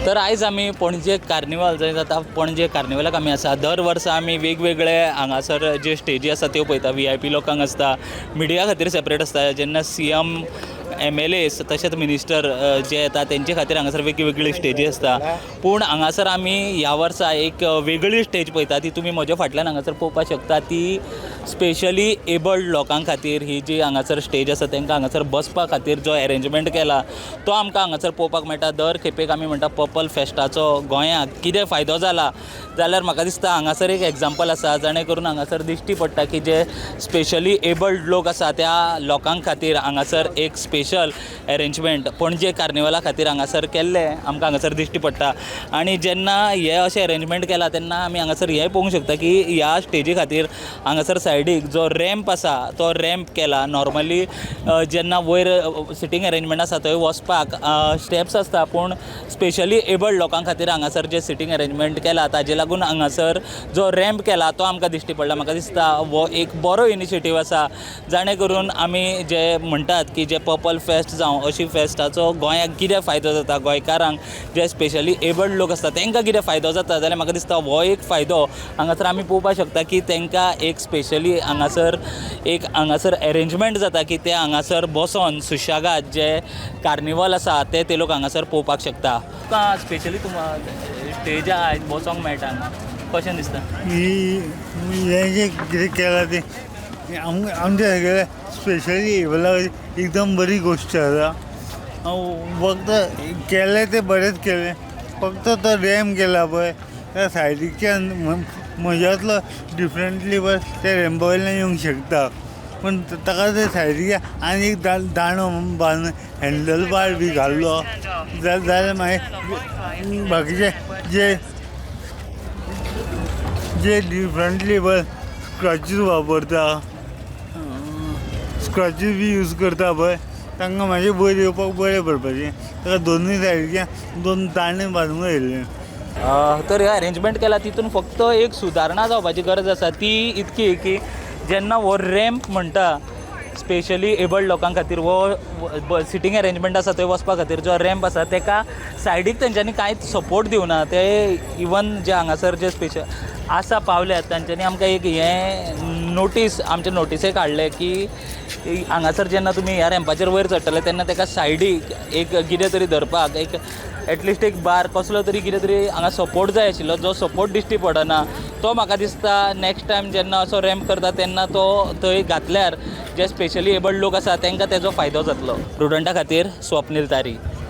तर आयज आमी पणजे कार्निवाल जंय जाता, पणजे कार्निवालाक आमी आसा. दर वर्सा आमी वेगवेगळे हांगासर जे स्टेजी आसा त्यो पळयता. व्हीआयपी लोकांक आसता, मिडिया खातीर सेपरेट आसता. जेन्ना सीएम, एमएलएस तशेंच मिनिस्टर जे येता तेंचे खातीर हांगासर वेगवेगळी स्टेजी आसता. पूण हांगासर आमी ह्या वर्सा एक वेगळी स्टेज पळयता, ती तुमी म्हज्या फाटल्यान हांगासर पळोवपाक शकता. ती स्पेशली एबल्ड लोकां खातीर ही जी हांगासर स्टेज आसा, तांकां हांगासर बसपा खातीर जो एरेंजमेंट केला तो आमकां हांगासर पळोवपाक मेळटा. दर खेपेक आमी म्हणटा पर्पल फेस्टाचो गोंयांक कितें फायदो जाला, जाल्यार म्हाका दिसता हांगासर एक एग्जाम्पल आसा, जाणें करून हांगासर दिश्टी पडटा की जे स्पेशली एबल्ड लोक आसा त्या लोकां खातीर हांगासर एक स्पेशल एरेंजमेंट पणजे कार्निवाला खातीर हांगासर केल्लें आमकां हांगासर दिश्टी पडटा. आनी जेन्ना हें अशें एरेंजमेंट केलां तेन्ना आमी हांगासर हें पळोवंक शकता की ह्या स्टेजी खातीर हांगासर सायडीक जो रॅम्प आसा तो रॅम्प केला. नॉर्मली जेन्ना वयर सिटींग एरेंजमेंट आसा थंय वचपाक स्टेप्स आसता, पूण स्पेशली एबल्ड लोकां खातीर हांगासर जे सिटींग एरेंजमेंट केला ताजे लागून हांगासर जो रॅम्प केला तो आमकां दिश्टी पडला. म्हाका दिसता हो एक बरो इनिशिएटीव आसा, जाणें करून आमी जे म्हणटात की जे पर्पल फेस्ट जावं अशी फेस्टाचो गोंयाक कितें फायदो जाता, गोंयकारांक जे स्पेशली एबल्ड लोक आसता तांकां कितें फायदो जाता, जाल्यार म्हाका दिसता हो एक फायदो हांगासर आमी पळोवपाक शकता की तांकां एक स्पेशली हांगासर एक हांगासर एरेंजमेंट जाता की ते हांगासर बसोन सुशेगाद जे कार्निवल आसा ते ते लोक हांगासर पळोवपाक शकता. तुका स्पेशली तुमकां स्टेजार आयज बसोंक मेळटा हांगा, कशें दिसता? ही हें जें कितें केलां तें आमच्या सगळ्या स्पेशली एबला एकदम बरी गोश्ट आसा. फक्त केलें तें बरेंच केलें, फक्त तो रॅम केला पळय त्या सायडीकच्यान म्हज्यांतलो डिफरंटली पळय ते रॅम्पा वयल्यान येवंक शकता, पूण ताका ते सायडीक आनी एक दांडो बांदून हँडल बार बी घाल्लो जाल्यार मागीर बाकीचे जे जे डिफरंटली पळय स्क्रॅचीस वापरता, स्क्रॅचीस बी यूज करता पळय, तांकां मातशें वयर येवपाक बरें पडपाचें. ताका दोनूय सायडीच्यान दोन दांडे बांदूंक जाय आशिल्ले. तर हे अरेंजमेंट केला तितून फक्त एक सुदारणा जावपाची गरज आसा, ती इतकी की जेन्ना हो रॅम्प म्हणटा स्पेशली एबल्ड लोकां खातीर हो सिटींग अरेंजमेंट आसा थंय वचपा खातीर जो रॅम्प आसा तेका सायडीक तेंच्यांनी कांयच सपोर्ट दिवना. ते इवन जे हांगासर जे स्पेशल आसा पावल्यात तांच्यांनी आमकां एक हें नोटीस आमचे नोटिसेक हाडलें की हांगासर जेन्ना तुमी ह्या रॅम्पाचेर वयर चडटले तेन्ना तेका सायडीक एक कितें तरी धरपाक एक एटलिस्ट एक बार कसलो तरी कितें तरी हांगा सपोर्ट जाय आशिल्लो, जो सपोर्ट दिश्टी पडना. तो म्हाका दिसता नेक्स्ट टायम जेन्ना असो रॅम्प करता तेन्ना तो थंय घातल्यार जे स्पेशली एबल्ड लोक आसा तांकां तेजो फायदो जातलो. प्रुडंटा खातीर स्वप्नील तारी.